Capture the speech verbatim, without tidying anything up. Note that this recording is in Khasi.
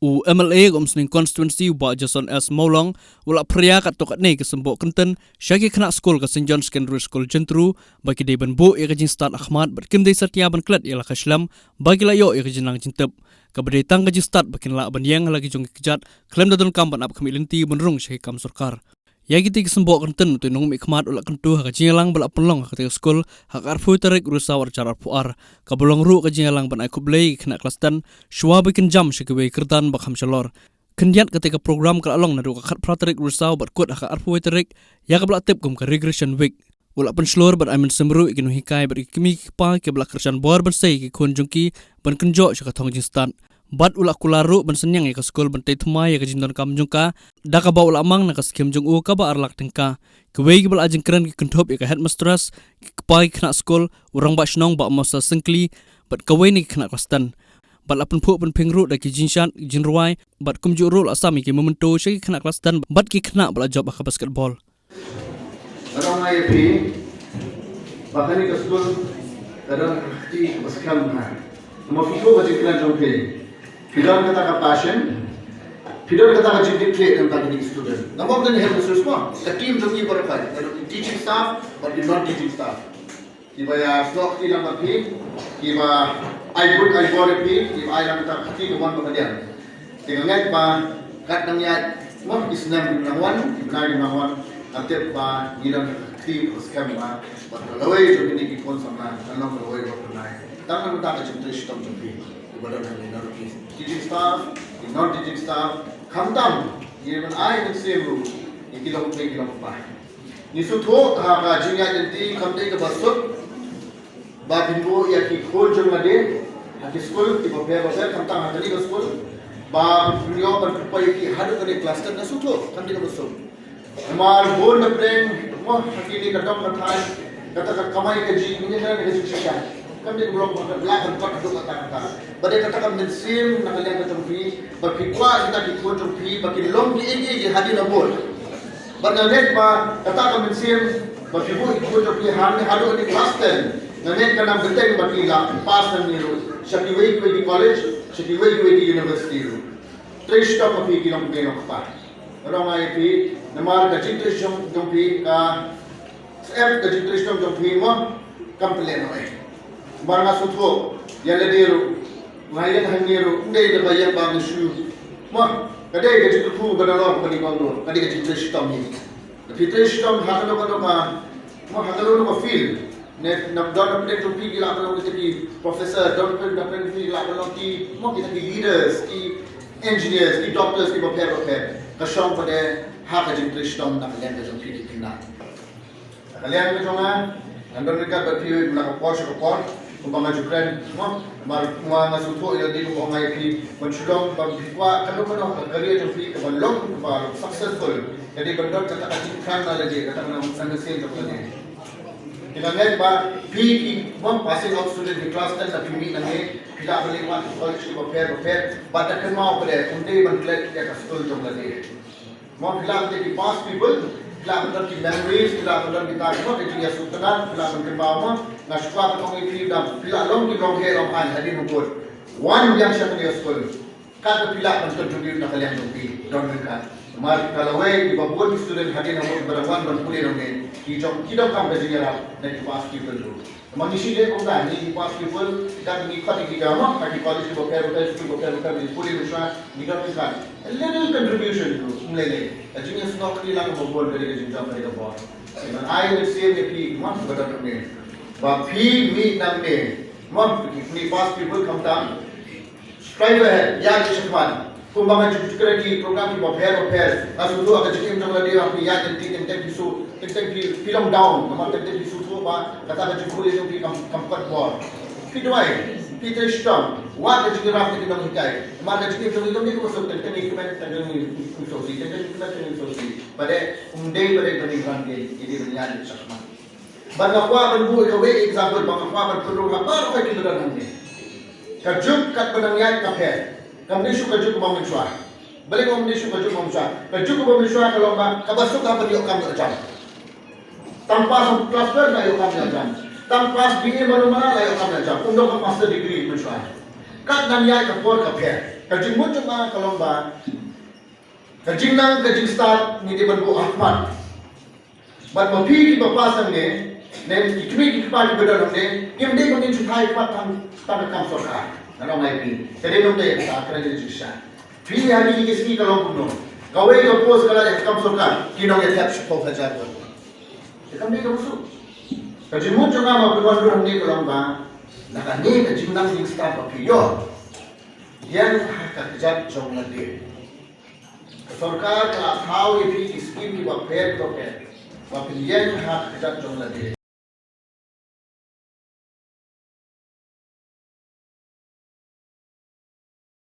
U M L A ka Umsning Constituency, u Bah Jason S Mawlong, u la pyrshah katto katne ki symboh kyntien sha ki khynnah skul ka St John Secondary School Jyntru ba ki dei ban buh ïa ka jingstad ha khmat bad kim dei satia ban klet ïa la ka shlem ba ki la ïoh ïa ka jingnang jingtip, kaba dei tang ka jingstad ba kin lah ban ïeng ha la ki jong ki kjat khlem da donkam ban ap khmih lynti ban rung sha ki kam sorkar. Ïa kitei ki symboh kyntien, u Nongmihkhmat u la kyntu ha ka jingïalang ba la pynlong ha katei ka skul ha ka arphew tarik Risaw arhajar arphew ar, kaba long ruh ka jingïalang ban ai khublei ïa ki khynnah klas ten shuwa ba kin jam sha kiwei ki kyrdan ba kham shalor. Khyndiat, katei ka program ka la long naduh ka khatphra tarik Risaw bad kut ha ka arphew tarik, ïa kaba la tip kum ka Recreation Week. U la pynshlur bad ai mynsiem ruh ïa ki nonghikai bad ki kmie ki kpa kiba la kyrshan bor ban sei ïa ki khun jong ki ban kynjoh sha ka thong jingstad. Bad u la kular ruh ban synñiang ïa ka skul ban tei thymmai ïa ka jingdonkam jong ka, da kaba u la mang na ka skhim jong u kaba ar lak tyngka. Kiwei kiba la ai jingkren ki kynthup ïa ka headmistress, ki kpa ki khynnah skul, u rangbah shnong Bah Moses Syngkli, bad kawei na ki khynnah klas ten. Bad la pynphuh pynphieng ruh da ki jingshad, jingrwai, bad kumjuh ruh la sam ïa ki memento sha ki khynnah klas ten bad ki khynnah ba la jop ha ka basketball. Nga ong ïa phi ba kane ka skul ka don ka kti kaba skhem bha. Namar phi, ka jingkren jong phi, phi don kata ka passion, phi don kata ka jingdit khleh na bynta ki student. Namar kane headmistress mo, ka team jong ngi baroh, ka don ki teaching staff bad ki non teaching staff. Kiba ïa snoh kti lang bad phi, kiba ai bud ai bor ïa phi, kiba ai lang kata ka kti ka mon ba ka liang. Te nga ngeit ba kat nang ïaid mo ki snem ki nang wan, ki bnai ki nang wan, nga tip ba ngi don ka kti kaba skhem bha bad ka lawei jong kine ki khun samla, ka long ka lawei ba pynai. Tang na ka bynta ka jingtrei shitom jong phi kiba don hangne, na ruh ki teaching staff, ki non teaching staff, khamtam ngi ban ai mynsiem ruh ïa ki longkmie ki longkpa. Ngi sngewthuh ha ka jingïaid lynti kam dei kaba suk ba phin buh ïa ki khun jong lade ha ki skul kiba pher bapher, khamtam ha kane ka skul ba phin ïoh ban pynpoi ïa ki haduh kane klas ten. Nga sngewthuh kam dei kaba suk. Namar bun na pdeng mo ha kine ka dong ka thaiñ, kata ka kamai kajih, ngi ïa ka jingshisha, kam dei ka long ba ka lah ban kot haduh katta katta. Bad dei kata ka mynsiem na ka liang ka jong phi ba phi kwah ïa kita ki khun jong phi ba kin long kiei kiei hadien habud. Bad nga ngeit ba kata ka mynsiem ba phi buh ïa ki khun jong phi hangne haduh kane klas ten, nga ngeit kan nang bteng ba ki la pass nangne ruh sha kiwei kiwei ki college, sha kiwei kiwei ki university ruh. Trei shitom ma phi ki longkmie longkpa. Nga ong ïa phi, namar ka jingtrei shitom jong phi ka, sep ka jingtrei shitom jong phi mo, kam pynlehnohei. Namar nga sngewthuh ïa lade ruh, nga ïeng hangne ruh, ym dei da ba ïeng ba nga shu. Mo, ka dei ka jingkyrkhu ba nalor kaba nyngkong ruh, ka dei ka jingtrei shitom hi. Lada phi trei shitom ha kano kano ka, mo, ha kano kano ka field, ne na, don na pdeng jong phi ki lah ban long kita ki professor, don na pdeng jong phi ki lah ban long ki, mo, kita ki leaders, ki engineers, ki doctors kiba pher bapher. Ka shong pat ha ka jingtrei shitom na ka liang ka jong phi ki khynnah. Na ka liang ka jong nga, ngan don ryngkat bad phi na ka por sha ka por, kumba nga ju kren, mo, namar nga sngewthuh ïa lade, kumba nga ong ïa phi, ban shu long, ban phi kwah kano kano ka career jong phi kaba long, kaba long successful, ka dei ban don kata ka jingkyrkhu na lade, kata ka mynsiem jong lade. Te nga ngeit ba phi ki, mo, passing out student ki klas ten, lada phi mih nangne, phi lah ban leit wad ki college kiba pher bapher, bad da kynmaw pat, ym dei ban klet ïa ka skul jong lade. Mo, phi lah ban dei ki past pupil, phi lah ban don ki memories, phi lah ban don kita ki, mo, ki jingïasuk tynat, phi lah ban kynmaw, mo. Nga shu kwah ban ong ïa phi, da phi lah long ki long heh long aiñ hadien habud, wan biang sha kane ka skul. Katba phi lah ban contribute na ka liang jong phi, don ryngkat. Namar ka lawei kiba bun ki student hadien habud ba dang wan ban pule nangne, ki jong, ki donkam ka jingïarap na ki past pupil ruh. Namar ngi shu leh kumta, ngi ki past pupil, kat ngi khot ïa ki, mo, ha ki college kiba pher bapher, skul kiba pher bapher, ngi pule mynshuwa, ngi don ryngkat. A little contribution to, ym lei lei. Ka jingïasnoh kti lang kaba bun, ka dei ka jingjop, ka dei ka bor. Ngan ai mynsiem ïa phi, mo, ba don hangne, ba phi mih nangne, mo, ki past pupil khamtam. Strive ahead, ïaid shakhmat. Kumba nga ju kren ki program kiba pher bapher, nga sngewthuh ka jingim jong lade, ba phi ïaid lynti teng teng phi shu, teng teng phi, phi long down, namar teng teng phi sngewthuh ba kata ka jingpule jong phi kam, kam pat bor. Phi duwai, phi trei shitom, wad ka jingïarap na ki nonghikai. Namar ka jingim jong ngi kam dei kaba suk, teng teng ngi kmen, teng teng ngi sngewsih, teng teng ngi kmen, teng teng ngi sngewsih. Bad ym dei, bad ym dei ban ïaid, ym dei ban ïaid shakhmat. Bad nga kwah ban buh kawei example, bad nga kwah ban pynrung ha baroh ki ba don hangne. Ka juk katba nang ïaid ka pher. Kam dei shuh ka juk kaba mynshuwa. Balei kam dei shuh ka juk kaba mynshuwa? Ka juk kaba mynshuwa ka long ba kaba suk haba ïoh kam ïoh jam. Tang pass class twelve la ïoh kam ïoh jam. Tang pass B A mano mano la ïoh kam ïoh jam. Ym don ka master degree mynshuwa. Kat nang ïaid ka por ka pher. Ka jingmut jong nga ka long ba ka jingnang ka jingstad ngi dei ban buh ha khmat. Bad ma phi kiba pass hangne, ne ki kmie ki kpa kiba don hangne, kim dei ban ngin shu thait pat tang tang ka kam sorkar. Nga ong ïa phi, ka dei nongtei ka ta ka dei jingshisha. Phi ha kine ki sngi ka long kumno? Kawei ka post ka la dei ka kam sorkar, ki nongïathep shiphew hajar. Te kam dei kaba suk. Ka jingmut jong nga ma phi wan ruh hangne ka long ba na kane ka jingnang jingstad ba phi ïoh, ïeng ha ka kjat jong lade. Ka sorkar ka la thaw ïa phi ki skim kiba pher kiba pher ba phin ïeng ha ka kjat jong lade.